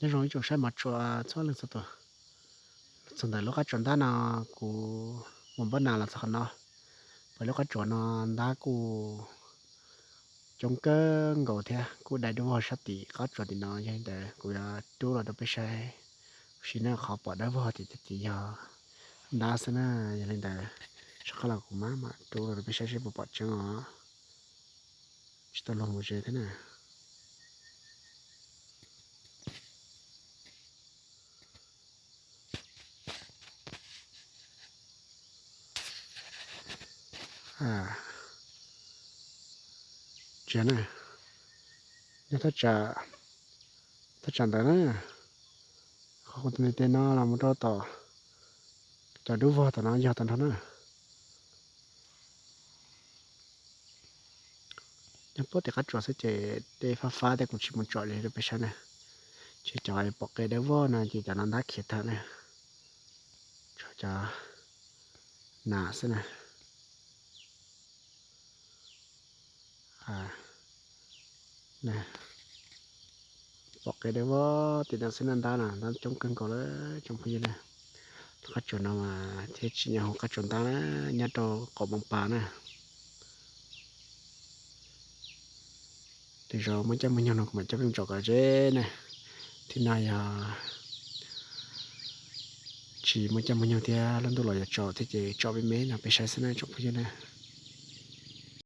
Nyob zoo ib tsoom saib mov tshua txhua leej txhua tus. Txog ntawm lub qab tsuas ntab no, kuv mus npaj nas los txog qhov no, pem lub qab tsuas no ntab kuj coob kawg nkaus thiab kuj dai dub vog sab tim qab tsuas tim no. Yog li ntawd kuv yuav rub los rau peb saib. Sim neej qhov pom dawb vog tim tim yog ntab xwb na. Yog li ntawd, sab qab los kuv mam mam rub los rau peb saib seb puas pom tseeb os. Tsis tau luag mus ze thiab na. Tsis na, nyob thaj tsam ntawd na, qhov kuv tus ntiv tes no los mus rau tom cov dub vog tom no yog tag nrho na. Nyob puag tim qab tsuas xwb ces dej fab fab thiab kuv tsis mus tsom li rau peb saib na. Ces cov pom qe dawb vog no ces cov no ntab khiav tag na. Tshuav cov nas xwb na. Pom qe dawb vog tim no xwb na, ntab no ntab coob kawg nkaus lawm tsoom phooj ywg na. Lub qab tsuas no mas thiab tsim nyog hu qab tsuas ntab na, nyob rau qaum Moos Pas na. Tej zaum muaj caij muaj nyoog no kuv mam coj peb mus tsom kom ze na. Thib no yog tsis muaj caij muaj nyoog thiab lub ntuj los yuav tsaus thiab ces tsom me me no peb saib xwb na tsoom phooj ywg na.